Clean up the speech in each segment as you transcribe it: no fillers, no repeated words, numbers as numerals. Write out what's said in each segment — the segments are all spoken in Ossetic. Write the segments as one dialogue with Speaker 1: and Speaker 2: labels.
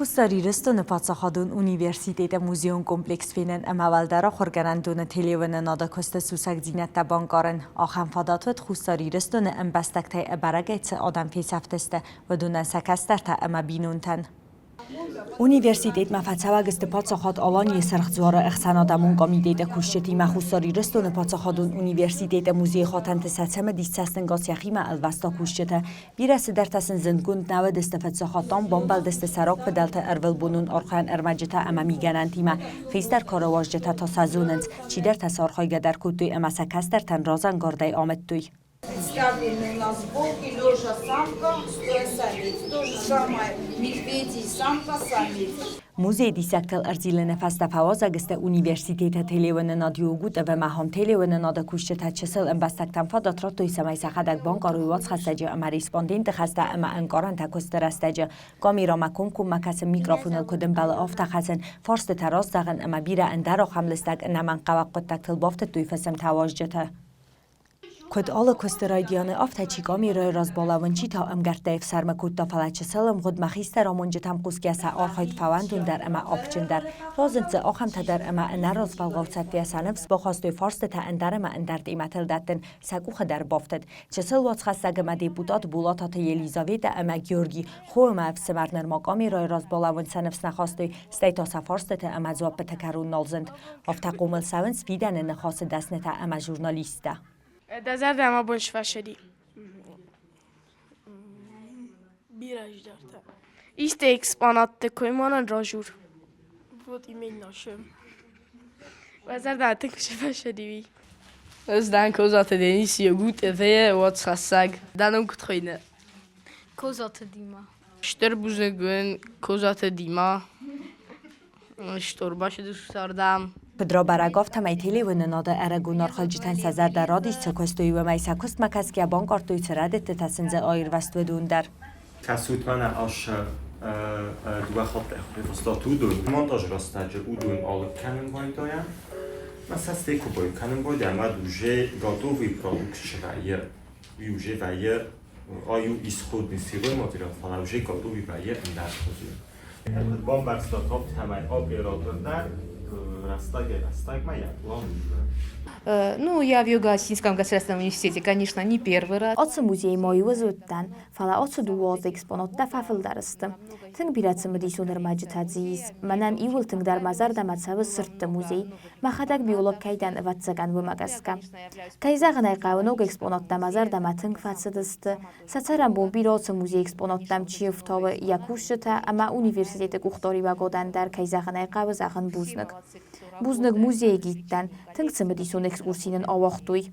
Speaker 1: Хуссар Ирыстоны паддзахадон университеты музейон комплекс фенӕн ӕмӕ уӕлдӕр ахуыргӕнӕндоны телеуынынады куысты сусӕгдзинӕдтӕ банкъарын. Ахӕм фадат уыд Хуссар Ирыстоны ӕмбӕстӕгтӕй ӕбӕрӕгӕй цы адӕм фесӕфтысты, уыдонӕн сӕ кӕстӕртӕ ӕмӕ бинонтӕн. Университетмӕ фӕцӕуӕг сты Паддзахад Аланийы Сырх Дзуары ӕхсӕнадӕмон комитеты кусджытимӕ Хуссар Ирыстоны паддзахадон университеты музейы хатӕнты сӕ цымыдис цӕстӕнгас йӕхимӕ ӕлвӕста кусджытӕ. Бирӕ цыдӕртӕ сын зындгонд нӕ уыдысты, фыццагхаттон бамбӕлдысты сӕ рагфыдӕлты ӕрвылбонон архайӕн ӕрмӕджытӕ ӕмӕ мигӕнӕнтимӕ. Хистӕр кары уазджытӕ та сӕ зонынц, чидӕртӕ сӕ архайгӕ дӕр кодтой ӕмӕ сӕ кӕстӕртӕн разӕнгардӕй амыдтой.
Speaker 2: Представлены у нас волки, лежа самка, стоя самец. То же самое медведи, самка, самец.
Speaker 1: Музейы диссӕгтыл ӕрзилыны фӕстӕ фӕуазӕг сты университеты телеуынынад Йогут ӕмӕ ахӕм телеуынынады кусджытӕ чысыл ӕмбӕстӕгтӕн фадат радтой, цӕмӕй сӕхӕдӕг банкъарой уацхӕссӕджы ӕмӕ респонденты хӕстӕ ӕмӕ ӕнкъарӕнтӕ куысты рӕстӕджы. Камерӕмӕ комкоммӕ кӕсын, микрофоныл куыд ӕмбӕлы, афтӕ хӕцын, фарстытӕ раст зӕгъын ӕмӕ бирӕ ӕндӕр ахӕм лыстӕг ӕнӕмӕнгхъӕуӕг хъуыддӕгтыл бафтыдтой фысымтӕ уазджытӕ. Куыд алы куысты райдианы, афтӕ чи камерӕйы раз балӕууын, чи та ӕмгӕрттӕй ӕфсӕрмы кодта, фӕлӕ чысыл ӕмгъуыдмӕ хистӕр амонджытӕм хъусгӕ сӕ архайд фӕуӕндондӕр ӕмӕ апджындӕр. Разынд дзы ахӕмтӕ дӕр ӕмӕ ӕнӕразвӕлгъау цӕттӕйӕ сӕ ныфс бахастой фарстытӕ ӕндӕр ӕмӕ ӕндӕр темӕтыл дӕттын, сӕ къухы дӕр бафтыд. Чысыл уацхӕссӕг ӕмӕ депутат Болататы Елизаветӕ ӕмӕ Георги хо ӕмӕ ӕфсымӕр нырма камерӕйы раз балӕууын сӕ ныфс нӕ хастой, стӕй та сӕ фарстытӕ ӕмӕ дзуаппыты кӕрон нал зынд. Афтӕ хъомыл цӕуынц фидӕны ныхасы дӕснытӕ ӕмӕ журналисттӕ.
Speaker 3: Дӕ зӕрдӕмӕ бон сфӕсыди. Бирӕ здӕртӕ. Исты экспонатты кой ма нын разур.
Speaker 4: Вот именно наши.
Speaker 3: Уӕ зӕрдӕ тынг сфӕсыди уый.
Speaker 4: Ӕз дӕн Козаты Денис, Егут-ТВ-йы уацхӕссӕг. Дӕ ном куыд хуыйны?
Speaker 5: Козаты Дима.
Speaker 4: Стыр бузныг уын, Козаты Дима. Стъорбасыдыстӕрдӕм.
Speaker 1: Куыд рабӕрӕг, афтӕмӕй телеуынынады ӕрыгон архайджытӕн сӕ зӕрдӕ радис цы куыстой, уымӕй сӕ куыстмӕ кӕсгӕ банкъардтой, цы рӕдыдтытӕ сын дзы аирвӕзт, уыдон дӕр.
Speaker 6: Кӕсут мӕнӕ ас дыууӕ хатты статудон монтажы рӕстӕджы уыдон алыг кӕнын байдайӕм. Мӕ цӕстӕй куы бой кӕнын байдайӕм, уӕд уже готовый продукт свӕййы. Уый уже вӕййы ай у исходный сырой материал, фӕлӕ уже готовый вӕййы ӕндӕр хуызы. Куыд бамбӕрста афтӕмӕй оператор дӕр рӕстӕгӕй-рӕстӕгмӕ йӕ план ивы.
Speaker 7: Ну, я в Юго-Осетинском государственном университете, конечно, не первый раз.
Speaker 8: Ацы музейы ма иу аз уыдтӕн, фӕлӕ ацы дыууӕ азы экспонаттӕ фӕфылдӕр сты. Тынг бирӕ цымыдисон ӕрмӕджытӕ дзы ис. Мӕнӕн иууыл тынгдӕр мӕ зӕрдӕмӕ цӕуы сырдты музей. Мӕхӕдӕг биолог кӕй дӕн, ӕвӕццӕгӕн, уымӕ гӕсгӕ. Кӕй зӕгъын ӕй хъӕуы, ног экспонаттӕ мӕ зӕрдӕмӕ тынг фӕцыдысты. Сӕ цӕрӕнбон бирӕ ацы музейы экспонаттӕм чи ӕфтауы, йӕ кусджытӕ ӕмӕ университеты къухдариуӕгадӕн дӕр, кӕй зӕгъын ӕй хъӕуы, зӕгъын бузныг. Бузныг музейы гидтӕн, тынг цымыдисон экскурси нын ауагътой.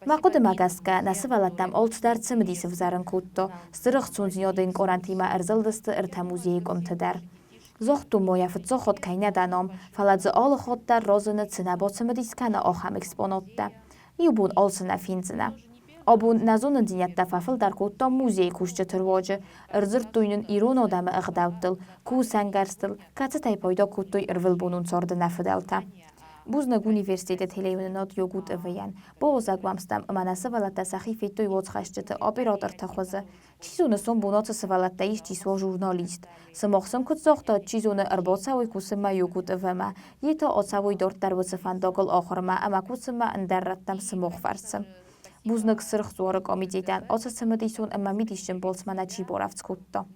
Speaker 8: Мӕ хъуыдымӕ гӕсгӕ, нӕ сывӕллӕттӕм алцыдӕр цымыдис ӕвзӕрын кодта, стыр ӕхцондзинады ӕнкъарӕнтимӕ ӕрзылдысты ӕртӕ музейы къуымты дӕр. Загътон ма йӕ фыццаг хатт кӕй нӕ дӕн ам, фӕлӕ дзы алы хатт дӕр разыны цы нӕ бацымыдис кӕна, ахӕм экспонаттӕ. Иу бон алцы нӕ фендзынӕ. Абон нӕ зонындзинӕдтӕ фӕфылдӕр кодтам музейы кусджыты руаджы, ӕрдзырдтой нын ирон адӕмы ӕгъдӕуттыл, кусӕнгӕрзтыл, кӕцытӕй пайда кодтой ӕрвылбонон царды нӕ фыдӕлтӕ. Бузныг университеты телеуынынад Йогут-ТВ-йӕн. Бауазӕг уӕм стӕм ӕмӕ нӕ сывӕллӕттӕ сӕхи федтой уацхӕсджыты, операторты хуызы. Чи зоны, сомбон ацы сывӕллӕттӕ исчи суа журналист. Сымах сын куыд загътат, чи зоны, ӕрбацӕуой кусынмӕ Йогут-ТВ-мӕ, йе та ацӕуой дарддӕр уыцы фӕндагыл ахуырмӕ ӕмӕ кусынмӕ ӕндӕр рӕттӕм сымах фӕрцы. Бузныг Сырх Дзуары комитетӕн ацы цымыдисон ӕмӕ мидисджын балцмӕ нӕ чи барӕвдз кодта.